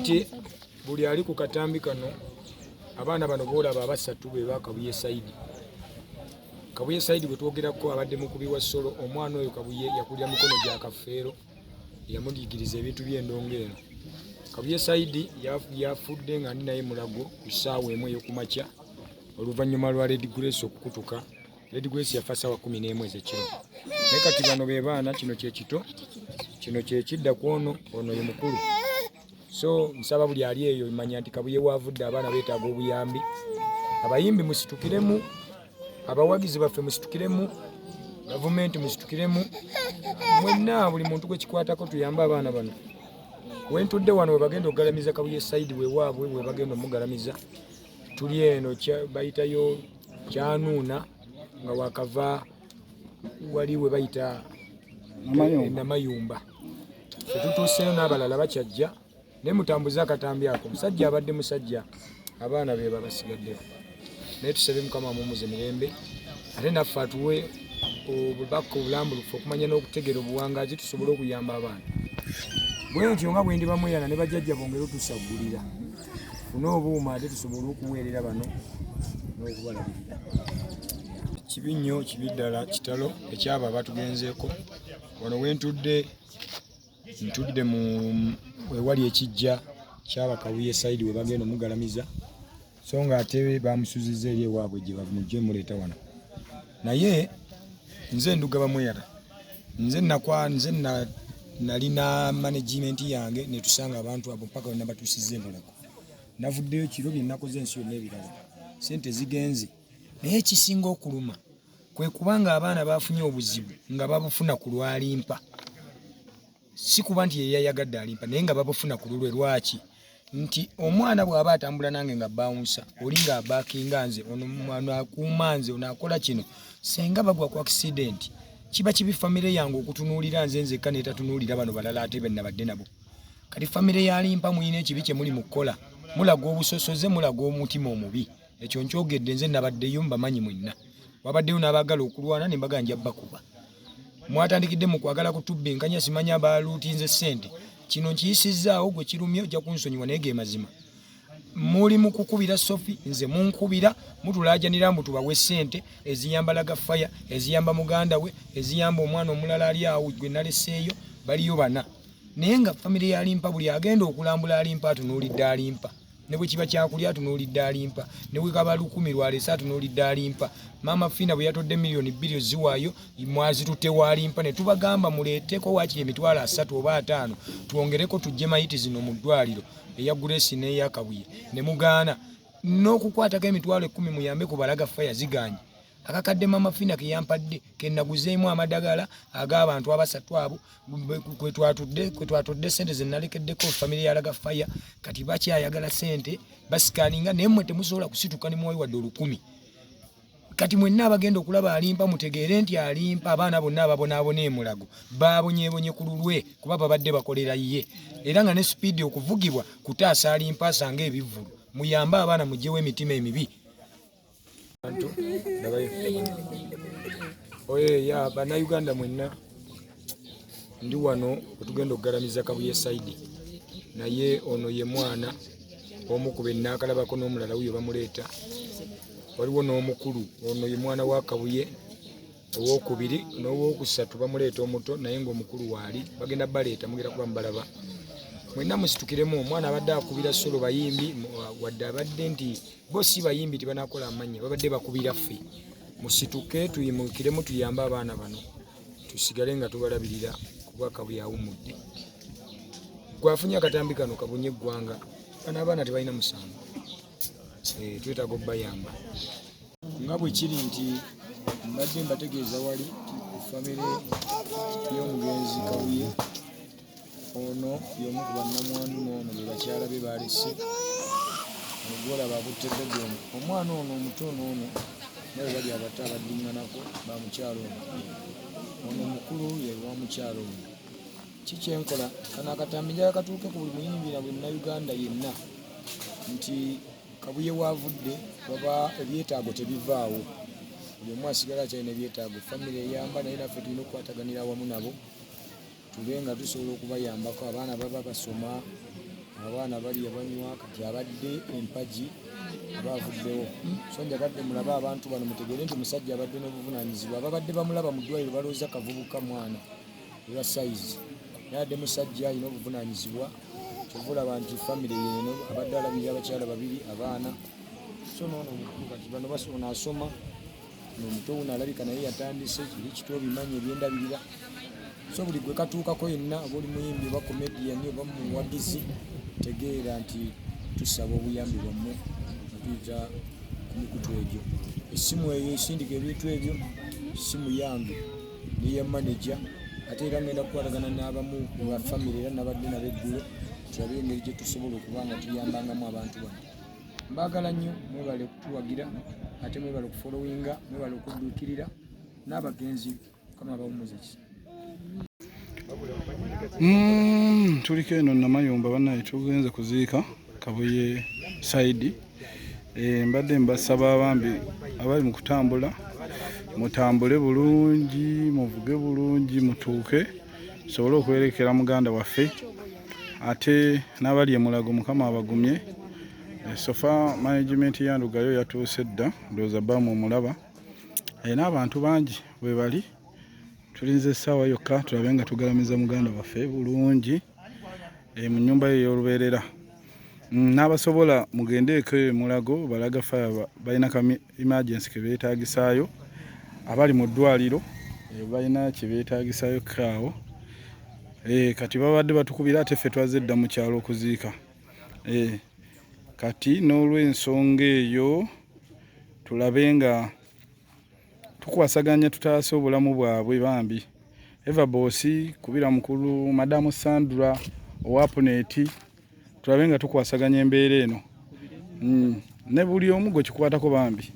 Kati buli ali ku katambi kano, abaana bano boolaba abasatu be ba Kabuye Saidi. Kabuye Saidi bwe twogerako abadde mukubi wa solo. Omwana oyo Kabuye yakulira mikono gya Kafeero, yamuyigiriza ebintu by'endongo eno. Kabuye Saidi yafudde nga ndi naye Mulago ku ssaawa 1 ey'okumakya, oluvannyuma lwa Lady Grace okukutuka. Lady Grace yafa ssaawa 11 ez'ekiro. Naye kati bano be baana, kino kye kito, kino kye kidda ku ono, ono ye mukulu. So nsaba buli ali eyo manya nti Kabuye waavudde abaana beetaaga obuyambi. Abayimbi musitukiremu, abawagizi baffe musitukiremu, gavumenti musitukiremu, mwenna buli muntu gwe kikwatako tuyambe abaana bano. Wentudde wano we bagenda okugalamiza Kabuye Saidi, wewaabwe we bagenda omugalamiza. Tuli eno bayitayo Kyanuuna, nga wakava wali we bayita Namayumba. Tetutuuseeyo n'abalala bakyajja, naye mutambuze akatambi ako. Omusajja abadde musajja, abaana be babasigaddewo, naye tusabe Mukama amuwummuze mirembe, ate naffe atuwe obubaka obulambulukufu okumanya n'okutegeera obuwangaazi tusobole okuyamba abaana. Bwe ntyo nga bwe ndi bamweyana ne bajjajja bongere otusaggulira tufune obuuma ate tusobole okuweerera bano n'okubalabirira. Kibi nnyo, kibi ddala, kitalo ekyabo abatugenzeeko. Wano wentudde, ntudde mu ewali ekijja kyaba Kabuye Saidi we bagenda omugalamiza, so nga ate bamusuzizza eri ewaabwe gye bamujje muleeta wano. Naye nze nduga bamweyala, nze nakwa nze na nalina management yange netusanga abantu abo mpaka we nabatuusizza emulago. Navuddeyo kiro, bye nakoze ensi yonna ebirala, sente zigenze. Naye ekisinga okuluma kwe kubanga abaana bafunye obuzibu nga babufuna ku lwalimpa, si kuba nti yeyayagadde alimpa, naye nga babufuna ku lulwe. Lwaki? Nti omwana bw'aba atambula nange nga bawunsa oli nga abakinga nze, ono ono akuuma nze, ono akola kino, senga bagwa ku accident kiba kibi famire yange okutunuulira nze nzekka netatunuulira bano balala ate benabadde nabo. Kati famire yalimpa mulina ekibi kye muli mu kukola, mulaga obusosoze, mulaga omutima omubi. Ekyo nkyogedde nze nabaddeyo, mbamanyi mwenna. Wabaddeyo n'abaagala okulwana ne mbaga nja bakuba. Mwatandikidde mu kwagala kutubbinkanya, simanya baluutinze ssente. Kino nkiyisizzaawo, gwe kirumye ojja kunsonyiwa, naye ge mazima. Muli mu kukubira Sofi, nze munkubira, mutulaajanira mbu tubawe ssente eziyamba Laga Fire, eziyamba muganda we, eziyamba omwana omulala ali awo gwe naleseeyo, baliyo bana. Naye nga famire ya Limpa buli agenda okulambula Alimpa atunuulidde Alimpa. Ne bwe kiba kyakulya atunuulidde Alimpa, ne bwe kaba 1000 lwaleese atunuulidde Alimpa. Maama Fiina bwe yatodde 2 miliyoni ziwaayo mwazitutte wa Alimpa, ne tubagamba muleeteko waakiri 30,000 oba 50 twongereko tujje mayiti zino mu ddwaliro, eya Grace n'eya Kabuye, ne mugaana n'okukwatako 10,000 muyambe ku Balaga Fire, ziganye. Akakadde Maama Fiina ke yampadde ke naguzeemu amadagala ag'abantu abasatu abo kwe twatudde sente ze nalekeddeko famire ya Laga Fire. Kati bakyayagala sente basikaninga, naye mmwe temusobola kusituka ne muwayo wadde 1000. Kati mwenna abagenda okulaba Alimpa mutegeere nti Alimpa abaana bonna ababonaabona emulago babonyebonye ku lulwe, kuba babadde bakolera ye, era nga ne sipiidi okuvugibwa kutaasa Alimpa asanga ebivvulu. Muyambe abaana, mugyewo emitima emibi. Oye ya bannayuganda mwenna, ndi wano wetugenda okugalamiza Kabuye Saidi, naye ono ye mwana omu ku bennaakalabako n'omulala wuyo bamuleeta. Waliwo n'omukulu, ono ye mwana wa Kabuye owokubiri, n'owokusatu bamuleeta omuto, naye ng'omukulu waali bagenda baleeta, mugenda kuba mubalaba mwenna. Musitukiremu. Omwana abadde akubira solo bayimbi, wadde abadde nti bo si bayimbi, tebanakola amannya, babadde bakubira ffe. Musituke tuyimukiremu tuyambe abaana bano, tusigale nga tubalabirira kuba Kabuye awummudde. Gwafunye akatambi kano kabunye eggwanga. Bano abaana tebalina musango, twetaaga okubayamba. Nga bwe kiri nti mbadde mbategeeza wali ku famire y'omugenzi Kabuye, ono y'omu ku bannamwandu n'ono be bakyala be balese. Ogwolaba akutte bebe ono, omwana ono omuto n'ono nga bwe bali abato abaddiŋŋanako ba mukyalo ono. Ono omukulu ye wa mukyalo ono. Ki kyenkola kano akatambi njagala katuuke ku buli muyimbi na buli munnayuganda yenna nti Kabuye waavudde baba ebyetaago tebivaawo, buli omu asigala akyalina ebyetaago. Famire eyamba, naye naffe tulina okukwataganira awamu nabo tube nga tusobola okubayambako. Abaana baba basoma, Abaana balya banywa, kati abadde empagi aba avuddewo. So njagadde mulabe abantu bano mutegeere nti omusajja abadde n'obuvunaanyizibwa. Ababadde bamulaba mu ddwaliro balowooza kavubuka mwana olwa sayizi, naye adde musajja alina obuvunaanyizibwa. Kyova olaba nti famire yeeno abadde alabirira abakyala babiri, abaana. So noono omukulu kati bano ono asoma nomuto wuno alabika naye yatandise kiri kito obimanyi ebyendabirira. So buli gwe katuukako yenna, oba oli muyimbi oba comedian oba muwagizi, tegeera nti tusaba obuyambi bwammwe nga tuyita ku mikutu egyo. Essimu eyo esindika ebintu ebyo simu yange neya manager, ate era ngenda kukwatagana n'abamu ku ba famire era nabadde nabo eggulo, tulabe engeri gye tusobola okuba nga tuyambangamu abantu bano. Mbaagala nnyo, mwebale okutuwagira, ate mwebale okufolowinga, mwebale okudduukirira n'abagenzi. Mukama abawummuze kisa. Tuliko eno Namayumba bannaye, tugenze kuziika Kabuye Saidi. Mbadde mbasaba abambi abali mu kutambula mutambule bulungi, muvuge bulungi, mutuuke tusobole okwerekera muganda waffe, ate n'abali e Mulago Mukama abagumye. Sofa management ya Ndugayo yatuuse dda, ndowooza baamu omulaba. N'abantu bangi bwe bali, tulinze essaawa yokka tulabe nga tugalamiza muganda waffe bulungi mu nnyumba ye ey'olubeerera. N'abasobola mugendeeko e Mulago, balaga fire balina ka emergency ke beetaagisaayo, abali mu ddwaliro balina kye beetaagisaayo kaawo. Kati babadde batukubira, ate ffe twazze dda mu kyalo okuziika. Kati n'olw'ensonga eyo tulabe nga tukwasaganya tutaase obulamu bwabwe bambi. Eva Boss kubira mukulu Madamu Sandra owa Puneti, tulabe nga tukwasaganya embeera eno. Ne buli omu gwe kikwatako bambi.